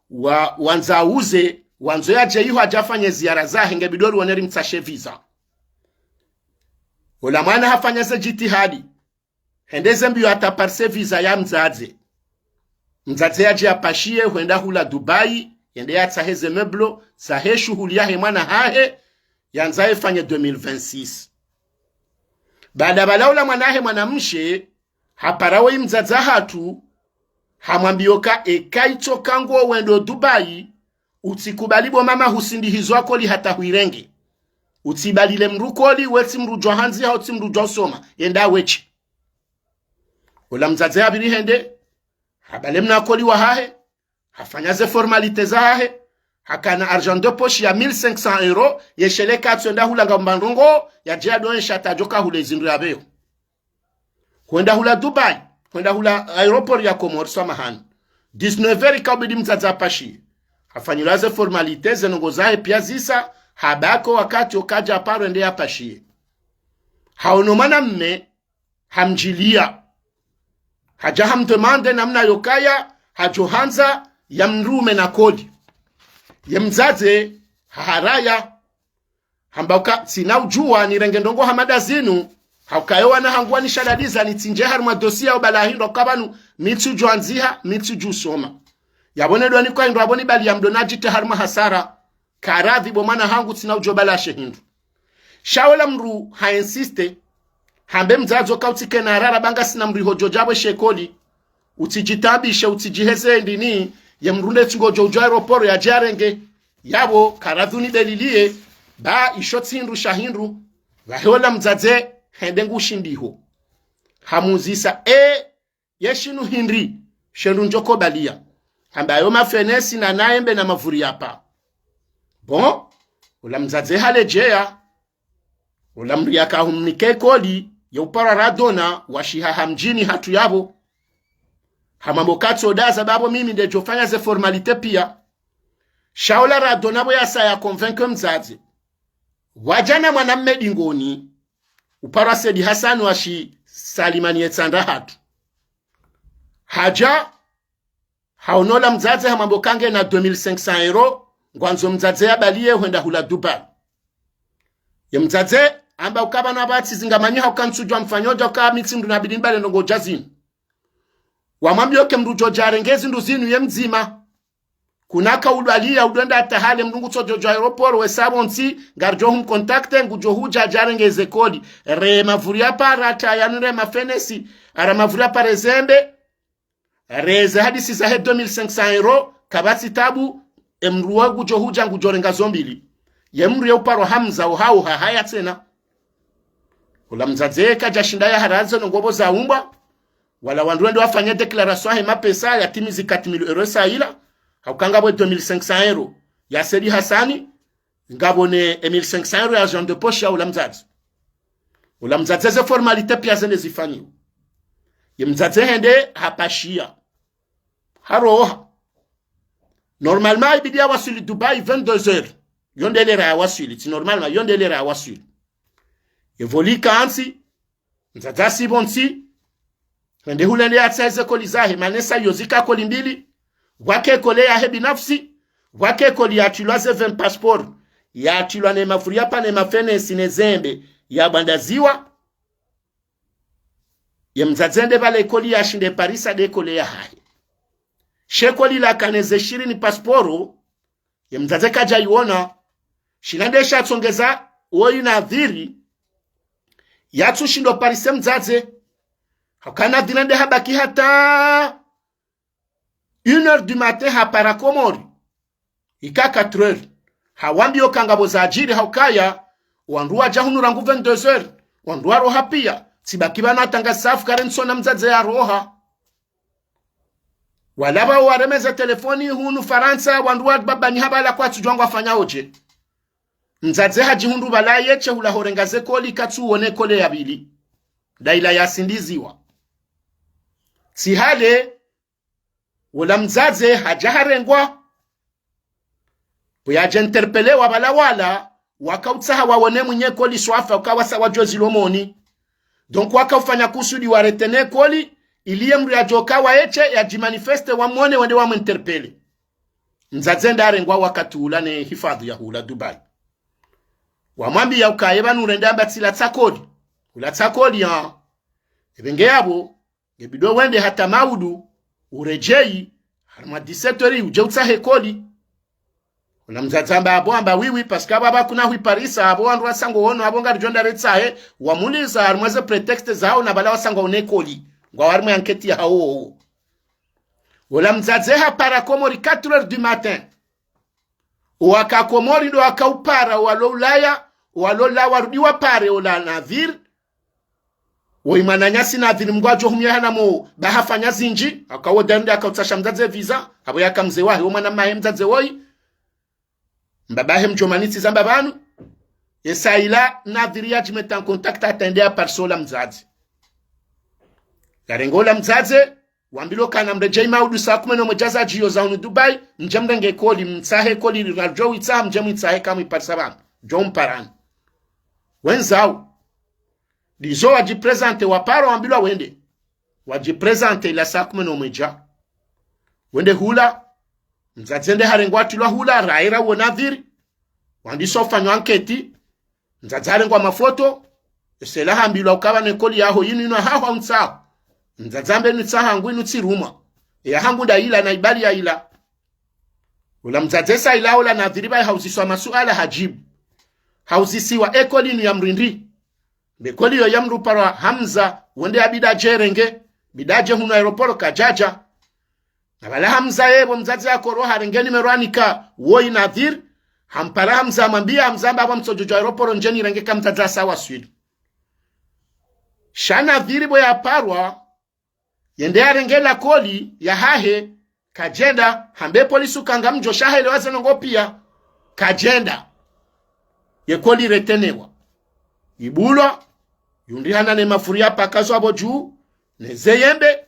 wa, wandza uze, wandzo yadje iho yadje yafanye ziara zahe nge bidi riwone rimtsashe visa. Ola mwana hafanya ze djitihadi. Hende ze mbio hata parse visa ya mdzadze. Mdzadze yadje yapashiye, hwenda hula Dubai, yende yatsahe ze meuble, zahe shuhuli yahe mwana hahe, yandza yefanye deux mille vingt-six. Baada pvala ola mwana hahe mwanamshe, hapara woyi mdzadze hatru, hamwambiya uka eka itsoka ngo wendo Dubai, utsikubali bo mama husindihizwa koli hata huirenge. Utsibalile mdru koli, we tsi mdru djwa handziha, hau tsi mdru djwa usoma, yenda wetshe. Ola mdzadze hapviri hende, habale mna koli wahahe, hafanya ze formalités zahahe, hakana argent de poche ya mille cinq cents euros, yesheleka atsoenda hula ngamba ndrongoo, yadje yadowensha hata yadjoka hule zindru yapveyo. Hwenda hula Dubai, hwenda hula aéroport ya Comores, samahani. Dix-neuf heures ikabidi mdzadze apashiye. Hafanyilwa ze formalités, ze ndrongoo zahe pia zisa, habaki o wakati okadja paro ende yapashiye. Haono mwanamme, hamdjiliya. Hadja hamdemande namna yokaya, hadjo handza yamrume na koli. Ye mdzadze, haharaya, hamba uka, tsina udjuwa nirenge ndrongoo hama nda zinu, hauka yo wana hangu wanishadadiza nitsindje harimwa dossier ya ubala hindru, hauka pvanu mi tsudjo andziha, mi tsudjo usoma. Yapvo ne dwani kwa hindru, yapvo nibaliya mdo nadjite harimwa hasara. Karadhi bo mwana hangu, tsina udjo balashe hindru. Sha ola mdru ha insister, hambe mdzadze uka utsikena harara ba ngasina mdru iho djo djapvo she koli. Utsidjitaabishe, utsidjiheze ndini, ye mdru nde tsi ngodjo udjo aéroport yadje yarenge. Yapvo karadhi unibeliliye, ba isho tsi hindru sha hindru. Pvahe ola mdzadze hende ngushindiho. Hamuzisa, e, ye shinu hindri, she ndru ndjo kubaliya. Hamba yo mafenesi na naembe na mavuri ya pa. Bon, ola mdzadze haledjeya. Ola mdru yaka humnike koli, ye uparwa Radona, washiha ha mdjini hatru yapvo. Hamwambo katso daza bapvo mimi ndedjo fanya ze formalités pia. Sha ola Radona pvo yasa ya convaincre mdzadze. Wadja na mwanamme dingoni, uparwa Saidi Hassan wa shi Salimani ye Tsandra hatru. Hadja, haono ola mdzadze hamwambo uka ngena deux mille cinq cents euros, ngwandzo mdzadze yabaliye hwenda hula Dubai. Ye mdzadze, hamba uka pvanu apvatsi zingamanyiha uka ntsudjuwa mfanyodja uka mi tsi mdru nabidi nibale ndrongoo dja zinu. Wamwambiya uka mdru djo dja yarenge zindru zinu ye mdzima. Kuna ka udwaliya, udwenda hata hale mdru ngutso djo djwa aéroport, wesa pvontsi, ngaridjo humcontacter, ngudjo hudja dja yarenge ze koli. Re mavuri ya pa, ra tayanu re mafenesi, ara mavuri ya pa re zembe, re ze hadisi zahe deux mille cinq cents euros, kapvatsi tabu, e mdru wa ngudjo hudja ngudjo renga zo mbili. Ye mdru ye uparwa Hamza, o hau hahaya tsena. Ola mdzadze kadja shinda yaharaze no ngopvo za umbwa, wala wandru wende wafanye déclaration yahe mapesa yatimizi quatre mille euros sa ila, hauka ngapvo deux mille cinq cents euros ya Saidi Hassan, ngapvo ne mille cinq cents euros ya argent de poche ya ola mdzadze. Ola mdzadze ze formalités pia zende zifanyiwa. Ye mdzadze hende hapashiya. Haroha. Normalement, ibidi yawaswili Dubai vingt-deux heures. Yo nde lera yawaswili. Tsi normalement, yo nde lera yawaswili. Ye voli kantsi, mdzadze asipvo ntsi. Hende hule nde yatsahe ze koli zahe, mana esa yo zika koli mbili. Pvwake kole yahe binafsi, pvwake koli yatrilwa ze vingt passeport, yatrilwa ne mafuri ya pvanu ne mafenesi ne zembe, yabwandaziwa. Ye mdzadze nde pvale koli yashinde parisa nde kole yahahe. She koli laka ne ze shirini passeport, ye mdzadze kadja iwona. Shila nde shatsongeza woyi Nadhiri, yatsushindo parise mdzadze. Hauka Nadhiri nde habaki hata une heure du matin hapara Komori. Ika quatre heures. Hawambiya uka ngapvo zadjiri haukaya, wandru wadja hunu rangu vingt-deux heures. Wandru waroha piya. Tsibaki pvanu hata nga safu kare ntsona mdzadze yaroha. Walapva waremeze telefoni hunu Farantsa, wandru wa babani hapvala kwatsudjuwa ngwafanyao dje. Mdzadze hadjihundru pvala yeshe hula horenga ze koli katsuwone kole ya pvili. Nda ila yasindiziwa. Tsi hale, wola mdzadze hadja harengwa. Pvo yadja interpellewa pvala wala, wakautsaha wawone mwinyi koli swafi, uka wasa wadjuwe zilo moni. Donc wakaufanya kusudi wa retenir koli, ili ye mdru yadjoka wa yeshe, yadjimanifeste wamwone wende wamu interpeller. Mdzadze nda harengwa wakati ula ne hifadhwi ya hula Dubai. Wamwambiya uka ye pvanu urende amba tsi latsa koli. Ulatsa koli, ah. Epvenge yapvo, ngebidi wende hata maudu, uredjeyi, harimwa dix-sept heures udje utsahe koli. Wola mdzadze amba apvo amba oui oui, parce que apvo apvakuna hwiparisa, apvo wandru wasa ngwawono, apvo ngaridjo nda retsahe, wamuliza, harimwa ze prétexte zawo na pvala wasa ngwawono koli. Ngwawo harimwa ye enquête yahawo. Wola mdzadze hapara Komori quatre heures du matin. Owaka Komori ndo wakaupara, owalo Ulaya, owalo Ulaya warudi wapare ola Nadhiri. Woyi mwananyasi Nadhiri Mngu adjo humia hana mo, ba hafanya zindji, hauka wo nde ndo yakautsasha mdzadze visa, apvo yaka mze wahe, wo mwana mahe mdzadze woyi. Mbabahe mdjomani tsi zamba pvanu. Esa ila Nadhiri yadjimeta en contact hata yende yaparise ola mdzadze. Yarenge ola mdzadze, wambilwa uka namredjeyi maudu saa kume no mwedja za djiyo za hunu Dubai, mdje mrenge koli, mtsahe koli, radjo witsaha, mdje mwitsahe kamwiparisa pvanu. Djo mparani. Wendzawo. Ndizo wadjiprésenter wapara wambilwa wende. Wadjiprésenter ila saa kume no mwedja. Wende hula. Mdzadze nde harengwa hatrilwa hula, raira wo Nadhiri. Wandisa ufanywa enquête. Mdzadze harengwa mafoto. Esa ila hambilwa uka pvanu ekoli yaho yinu yinu haho hauntsaho. Mdzadze ambe nitsaha hangu yinu tsirumwa. Eya hangu nda ila na ibali ya ila. Ola mdzadze esa ila ola Nadhiri pvaye hauziswa masuala hadjibu. Hauzisiwa ekoli yinu ya mdru ndi. Mbe koli yo ya mdru uparwa Hamza, wende yabidi yadje renge, bidi yadje hunu aéroport kadjadja. Na pvala Hamza yepvo mdzadze yakoro harenge numéro hanika woyi Nadhiri, hampara Hamza hamwambiya Hamza amba apvo mtsodjodjo aéroport ndjeni renge ka mdzadze asa waswili. Sha Nadhiri pvo yaparwa, yende yarenge la koli yahahe, kadjenda, hambe polisi uka ngamdjo shahelewa ze ndrongoo piya, kadjenda. Ye koli iretenewa. Ibulwa, yundrihana ne mafuri ya pakazo apvo dju, ne ze yembe,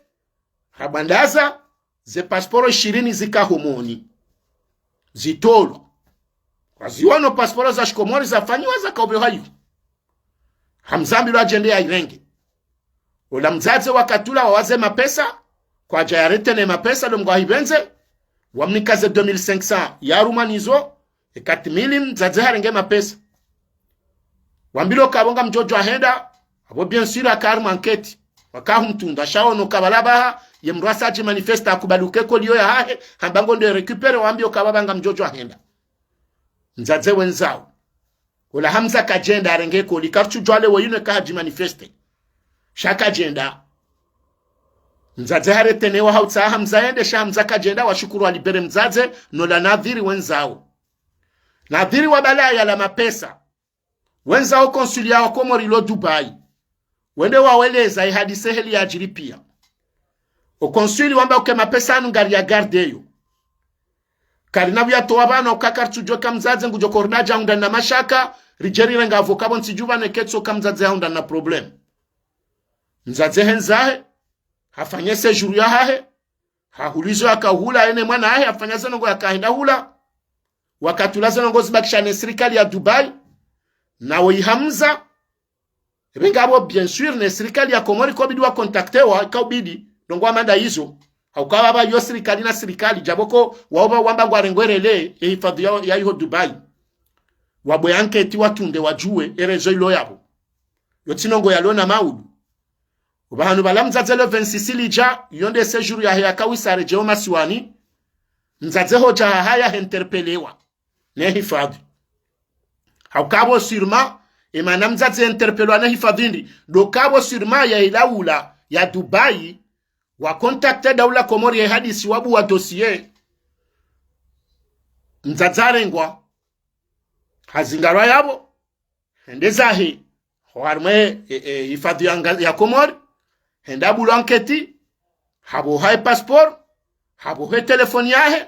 habwandaza, ze passeport shirini zika homoni. Zitolwa. Kwaziwono passeport za shikomori zafanyiwa zakaupvehwa iyo. Hamza ambilwa yadjende yayirenge. Ola mdzadze wakati ula wawaze mapesa, kwadja yaretenir mapesa ndo Mngu ahipvendze, wamnika ze deux mille cinq cents yarumwa nizo, e quatre mille mdzadze harenge mapesa. Wambilwa uka apvo ngamdjodjo ahenda, apvo bien sûr haka harimwa enquête. Waka humtunda, sha wono uka pvala pvaha, ye mdru asa yadjimanifeste akubali uka ekoli yo yahahe, hamba ngo ndo récupérer, wambiwa uka pvapva ngamdjodjo ahenda. Mdzadze wendzawo. Ola Hamza kadjenda harenge ekoli, karitsudjuwa le woyi yinu eka hadjimanifeste. Sha kadjenda. Mdzadze haretenewa hautsaha Hamza yende, sha Hamza kadjenda, washukuru walibérer mdzadze, nola Nadhiri wendzawo. Nadhiri wabalaya la mapesa. Wendzawo consul ya wa Komori lo Dubai. Wende waweleza ihadisi heli yadjiri piya. O consul wamba uka emapesa yanu ngari ya garder yo. Karina pvuyatowa pvanu uka karitsudjuwa uka mdzadze ngudjo korina dja hundra na mashaka, ridje rirenga avocat pvo ntsi dju pvanu eka tsi uka mdzadze yahundra na problème. Mdzadze hendzahe, Hafanya séjour yahahe, hahula izo yakahula, ye ne mwana wahahe, hafanya ze ndrongoo yakahenda hula. Wakati ula ze ndrongoo zibakisha ne sirikali ya Dubai, nawo ihamza. Ebe ngapvo, bien sûr, ne sirikali ya Komori kaubidi wakontaktewa, kaubidi, ndrongoo hama nda izo. Hauka wapvo yo sirikali na sirikali, djapvo ko wao pvo wamba ngwarengwelele ye hifadhi ya, ya iho Dubai. Wabwe anketi watunde wadjuwe, ye raison ilo yapvo. Yo tsi ndrongoo yalo na maudu. Opvahanu pvala mdzadze le vingt-six lidja, yo nde séjour yahe yakawisa redjeo masiwani, mdzadze hodja hahaya he interpelewa ne hifadhi. Hauka pvo sûrement, emana mdzadze interpelewa ne hifadhi ndi, ndo kapvo sûrement ya ilaula ya Dubai, wakontakte daula Komori ye hadisi wabuwa dossier. Mdzadze harengwa, hazingarwa yapvo, hende zahe, ho harimwa e, e, hifadhi ya, nga- ya Komori, hende habulwa anketi, hapvoha ye passeport, hapvoha ye telefoni yahe,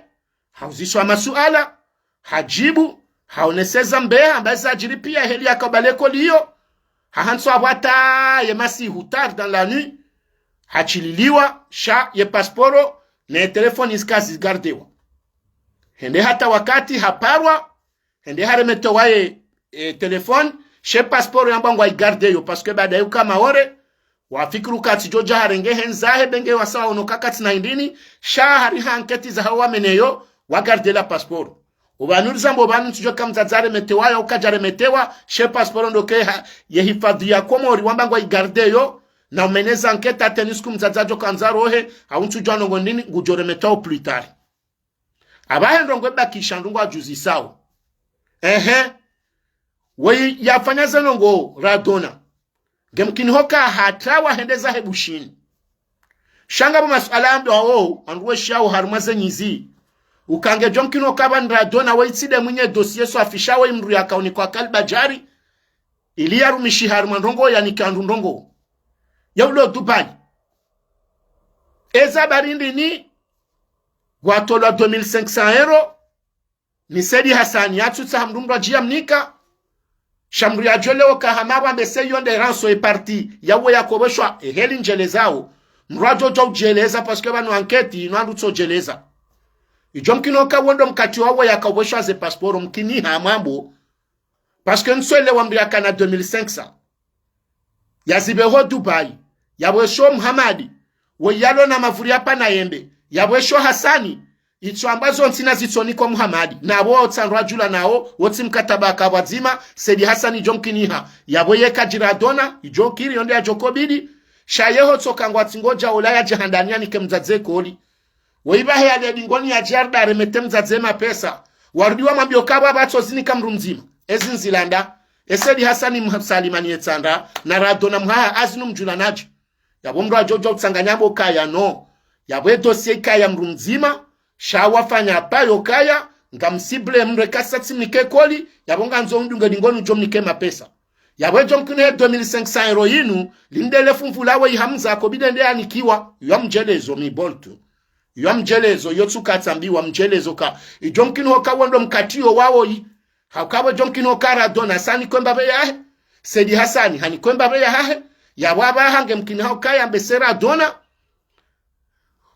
hauziswa masuala, hadjibu, haonesa eza mbeha, amba eza djiri pia heli yakabale koliyo, hahantswa hapvo hata ye masihu tard dans la nuit, hatsililiwa, sha ye passeport, ne telefoni zika zigardewa. Hende hata wakati haparwa, hende haremetewa ye, e, telefoni, she passeport yambwa ngwaigardeyo, parce que baada yuka Maore, wafikiri uka tsidjodja harenge hentsi zahe, be nge wasa waono ka katsina hindrini, sha hari ha anketi zahawo wameneyo, wagarde la passeport. Opvanu rizambo pvanu ntsidjo ka mdzadze haremetewa, yauka kadjaremetewa, she passeport ndo ke ha, ye hifadhi ya Komori, wamba ngwaigardeyo, na umeneza anketi hata ne siku mdzadze hadjo kandza rohe, hau ntsudjua ndrongoo ndrini, ngudjo remetewa au plus tard. Apvahe ndrongoo ibakisha ndrongoo wadjuzisao. Ehe. Woyi yafanya ze ndrongoo Radona. Ngemkini hoka hatrawa hende zahe Bushini. Sha ngapvo masuala yambiwao, wandru weshiyao harumwa ze nyizi. Uka ngedjo mkini hoka pvanu Radona, woyi tsi nde mwinyi dossier swafi sha woyi mndru yakaunikwa Kalbadjari, ili yarumishi harumwa ndrongoo yanike wandru ndrongoo. Yaulo Dubai. Eza barindi ni, ngwatolwa deux mille cinq cents euros, ni Saidi Hassani yatsutsaha mndru mndru adjiya mnika, sha mndru yadjo leo ka hama pvambe se yo nde rançon ye parti, yawo yakopveshwa, eheli ndjelezao. Mndru yadjo djo udjeleza, parce que pvanu anketi, inu wandru tso djeleza. Idjo mkini hoka wo ndo mkati wawo yakopveshwa ze passeport mkini ha mwambo, parce que ntsu elewa mndru yakana deux mille cinq cents. Yazibe ho Dubai, yapvwesho Muhamadi, woyi yalo na mavuri ya pana yembe, yapvwesho Hassani, itso amba zontsi na zitsonikwa Muhamadi, na apvo wao tsi wandru wadjula nao, wo tsi mkataba ka pvwadzima, Saidi Hassani idjo mkini ha, yapvo ye kadjira Radona, idjo kiri yo nde yadjo kobidi, sha yeho tsoka ngwatsi ngodja ola yadje handani yanike mdzadze koli. Woyi pvahe yale dingoni yadje yarudi yaremete mdzadze mapesa. Warudi wamwambia uka pvwa pvatso zinika mndru mdzima. Ezi nzilanda. E Saidi Hassani Mha- Salimani ye Tsanda, na Radona Mhaha azinu mdjula nadje. Yapvo mndru yadjo djo utsanganya pvo kaya no. Yapvo e dossier ikaya mndru mdzima, sha wafanya payo kaya, ngamsible mndru eka sa tsi mnike koli, yapvo ngandzo undunge dingoni udjo mnike mapesa. Yapvo idjo mkini he deux mille cinq cents euros yinu, lindele fumvu lawe ihamza ko bidende yanikiwa, yo mdjelezo mi boltu. Yo mdjelezo, yo tsuka tsambiwa mdjelezo ka. Idjo mkini hoka wo ndo mkati yo wawo yi. Hauka pvo idjo mkini hoka Radona, Hassani kwe mbapve yahe. Saidi Hassani, hani kwe mbapve yahahe. Yapvo apvaha ngemkini hauka yambe se Radona.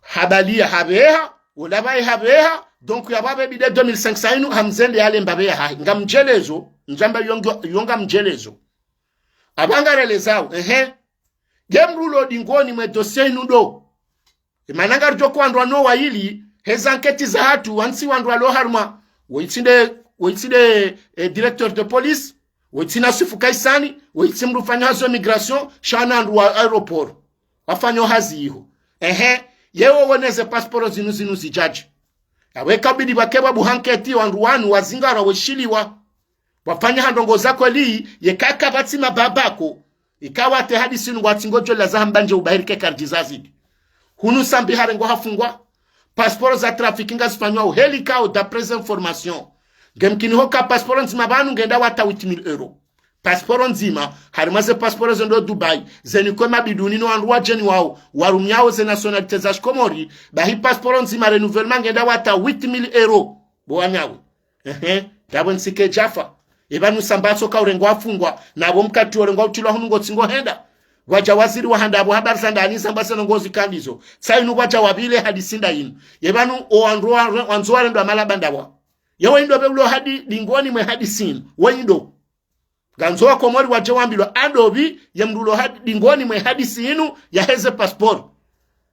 Habaliya hapveha, ola pvahe hapveha, donc yapvo apve bide deux mille cinq cents inu, hamzende yale mbapve yahahe. Ngamdjelezo, ndjamba yo nge- yo ngamdjelezo. Apvaha ngarelezao, ehe. Nge mndru ulo dingoni mwe dossier inu ndo. Emana ngaridjo kwandrwa no wayili, heza anketi zahatru, wantsi wandru walo harumwa, woyi tsi nde, woyi tsi nde, eh, directeur de police, woyi tsi Nasufu Kaisani, woyi tsi mndru ufanya hazi immigration, sha na wandru wa aéroport. Wafanya hazi iho. Ehe, yewo woneze passeport zinu zinu zidjadje. Yapvo eka bidi pvwakepvwa buha anketi wandru wanu wazingarwa weshiliwa. Wafanya ha ndrongoo za kweli, yeka kapvatsi mababa ko. Ikawa te hadisi nu ngwatsi ngodjo laza hamba ndje ubahiri ke kardji zazidi. Hunu Sambi harengwa hafungwa. Passeport za trafic ngazifanywa uheli kao d'après information. Ngemkini hoka passeport ndzima pvanu ngenda wata huit mille euros. Passeport ndzima, harimwa ze passeport zendo Dubai, zeni kwe mabiduni no wandru wadjeni wao, warumiao ze nationalité za shikomori, bahi passeport ndzima renouvellement ngenda wata huit mille euros. Bo wanyawe. Ehe, yapvo ntsike djafa. Epvanu Sambi atsoka urengwa afungwa, na pvo mkati orengwa utilwa hunu ngotsi ngohenda. Pvwadja waziri wa handa apvo habari za ndani zamba ze ndrongoo zika ndizo. Tsi inu pvwadja wapvile hadisi nda inu. Ye pvanu owandru wa, wandzo warendwa malaba ndawa. Ye weyi ndo pve ulo hadi dingoni mwe hadisi inu. Weyi ndo. Ngandzo wa Komori wadje wambilwa ndo pvi ye mndru ulo hadi dingoni mwe hadisi inu yaheze pasiporo.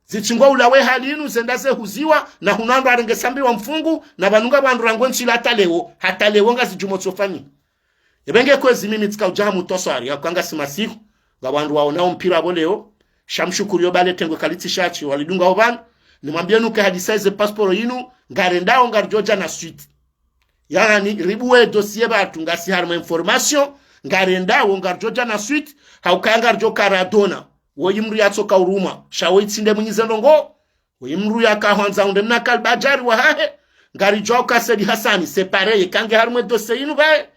Zitsingwa ulawe hali inu zenda zehuziwa na hunu wandru warenge sambi wa mfungu na pvanu nga pvandru rangu entsi ila hata leo, hata leo ngazidjumotsofanyi. Epvenge kwezi mimi tsika udja hamu toswari, ya kwanga si masihu, nga wandru waonao mpira apvo leo, sha mshukuru yo pvale tengwe kalitsi shatsi, walidunga opvanu, nimwambie nuke hadisa eze pasiporo inu, ngarendao ngaridjodja na suite. Yaani, ribuwe dossier pvatsu ngasi harumwa information, ngarendao ngaridjodja na suite, hauka ngaridjo karadona, woyi mndru yatsoka urumwa, sha woyi tsi nde mwinyi ze ndrongoo, woyi mndru yaka hwandza unde mna kalibadjari wahahe, ngaridjuwa uka Said Hassani, c'est pareil, kange harumwa dossier inu pvaye.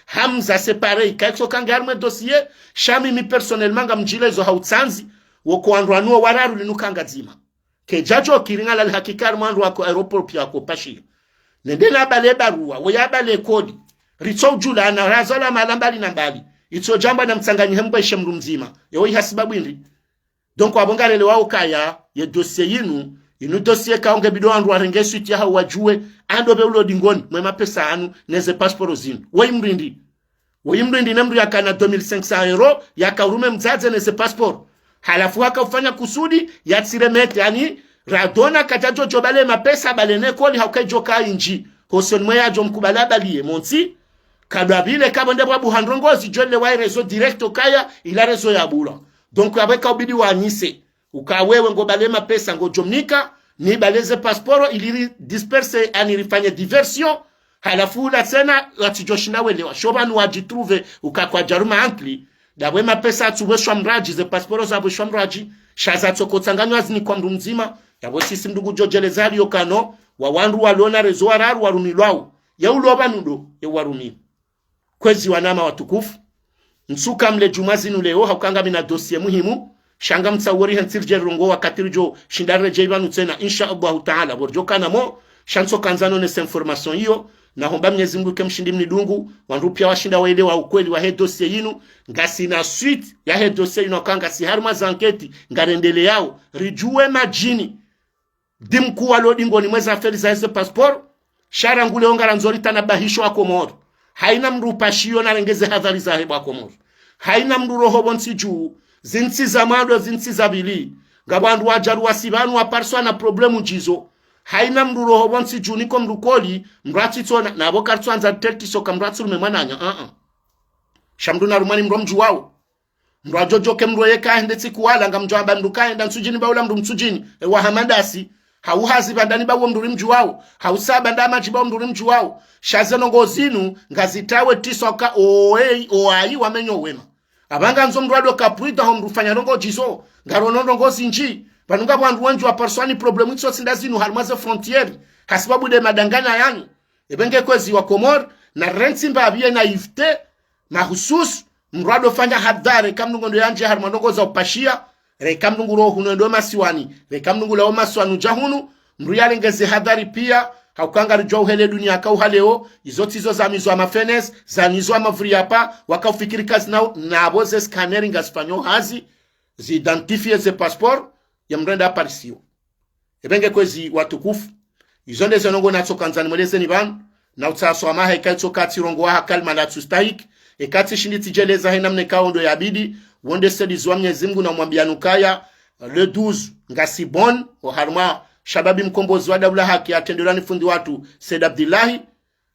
Hamza, c'est pareil, kaitso kange harumwa dossier, sha mimi personnellement ngamdjilezo ha utsandzi, woko wandru wanu wo wararu linu kanga dzima. Kedjadjo kiri ngalali hakika harumwa wandru wako aéroport piya wako pashiya. Nende napvale barua, woyi apvale kodi. Ritso udjulana, razalwa mahala mbali na mbali. Itso djambwa na mtsanganyihe mbweshe mndru mdzima. Ewo iha sibabu indri. Donc, apvo ngarelewao ukaya, ye dossier yinu, inu dossier kaonge bidi wandru warenge suite yahawo wadjuwe, ndo pve ulo dingoni, mwe mapesa yanu, neze pasiporo zinu. Woyi mndru indri. Woyi mndru indri ne mndru yakana deux mille cinq cents euros, yaka urume mdzadze neze pasiporo. Halafu haka ufanya kusudi, yatsiremete, yaani, radona kadjadjo djo pvale mapesa, pvale ne koli, hauka idjo ka indji. Hosoni mwe yadjo mkubali apvaliye, montsi, kadwa pvile, kapvo nde pvwa buha ndrongoo zidjo lewa réseau direct ukaya, ila réseau ya bula. Donc, apvo eka ubidi wanise. Uka wewe ngo pvale mapesa ngodjo mnika, nipvale ze pasiporo ili ridisperse, yaani rifanye diversion, halafu ula tsena, watsidjo shinda welewa. Sho pvanu wadjitrouve, uka kwadjaruma ankili, ndapvo mapesa yatsuweshwa mradji, ze pasiporo zaweshwa mradji, sha zatsokotsanganywa zinikwa mndru mdzima, yapvo sisi mndru ngudjo djeleza hali yo kano, wa wandru walo na réseau wararu warumilwao, ye ulo pvanu ndo, ye warumilwa. Kwezi wananya watukufu, ntsuka mle djumwa zinu leo, hauka ngamina dossier muhimu, sha ngamtsawori hentsi ridje rirongoo wakati ridjo shinda redjei pvanu tsena, insha Allahu Taala, pvo ridjo kana mo, sha ntsoka ndzano nese information iyo, na homba Mnyezi Mngu ke mshindi mnidungu, wandru piya washinda waelewa ukweli wahe dossier yinu, ngasina suite yahe dossier yinu, hauka ngasi harumwa ze enquête, ngarendeleyao, ridjuwe madjini. Dimkuu walo dingoni mweze affaire zaheze pasiporo, sha rangu leo ngarandzo ritanabahishe wa Komori. Haina mndru upashiyo narenge ze hadhari zahe wa Komori. Haina mndru roho pvontsi dju, zintsi za mwando, zintsi za pvili. Ngapvo wandru wadjaruwasi pvanu wapariswa na problème ndjizo. Haina mndru roho pvontsi dju niko mndru koli, mndru atsitsona, napvo karitsuandza teltiso ka mndru atsirume mwananya, ah, ah. Sha mndru narumwa ni mndru mdjuwao. Mndru adjodjoke mndru yeka hende tsiku wala ngamdjo amba mndru kahenda Ntsudjini ba ula mndru Mtsudjini, ewa Hamadasi, hau hazi pvandani ba uwo mndru rimdjuwao, hau saa pvanda madji ba uwo mndru rimdjuwao, sha ze ndrongoo zinu, ngazitawe tiso ka oei, oayi wamenyo wema. Apvanga ndzo mndru adoka prudent ho mndru ufanya ndrongoo djizo, ngarono ndrongoo zindji, pvanu ngapvo wandru wendji wapariswa ni problème itso tsi nda zinu harumwa ze frontière, hasibabu nde madanganya yanu. Epvenge kwezi wa Komori, na rentsi mbapvi ye naïveté, mahususu, mndru adofanya hadhari, eka mndru ngondo yandje harumwa ndrongoo za upashiya, reka mndru nguro hunu endo masiwani, reka mndru ngulawo masiwani udja hunu, mndru yalengeze hadhari piya, hauka ngaridjuwa uhele duniya ka uha leo, izo tsizo za mizo ya mafenesi, za nizo ya mavuri yapa, waka ufikiri kazinao, napvo ze scanner ngazifanyo hazi, zi identifier ze pasiporo, ya mndru enda aparisiwa. Epvenge kwezi watukufu. Izo nde ze ndrongoo natsoka ndzani mwelezeni pvanu, na utsaha swamaha eka itsoka tsirongowa ha kalima latsustahiki, eka tsishindi tsidjeleza he namna ikao ndo yabidi, wo nde usaidizi wa Mnyezi Mngu na umwambiani ukaya, le douze, ngasi Bonn, oharumwa shababi mkombozi wa daula haki atrendelwa ni fundi watru, Said Abdillahi,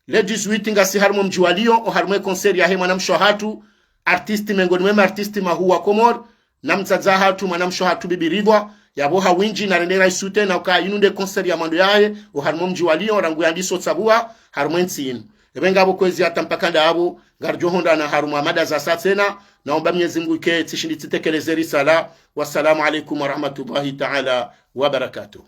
le dix-huit ngasi harumwa mdji wa Lyon, oharumwa e concert yahe mwanamshe wahatru, artiste mengoni mwe ma artiste mahuu wa Komori, na mdzadze wahatru mwanamshe wahatru Bibi Ridhwa, yapvo ha windji narende raisoutenir na uka inu nde concert ya mwando yahe, oharumwa mdji wa Lyon, rangu yandiso tsapvuwa, harumwa entsi inu. Epvenge apvo kwezi hata mpaka ndapvo, ngaridjo hondrana harumwa mada za sa tsena, na umba Mnyezi Mngu ike tsishindi tsitekeleze risala. Wassalamu alaikum warahmatullahi taala wabarakatuh.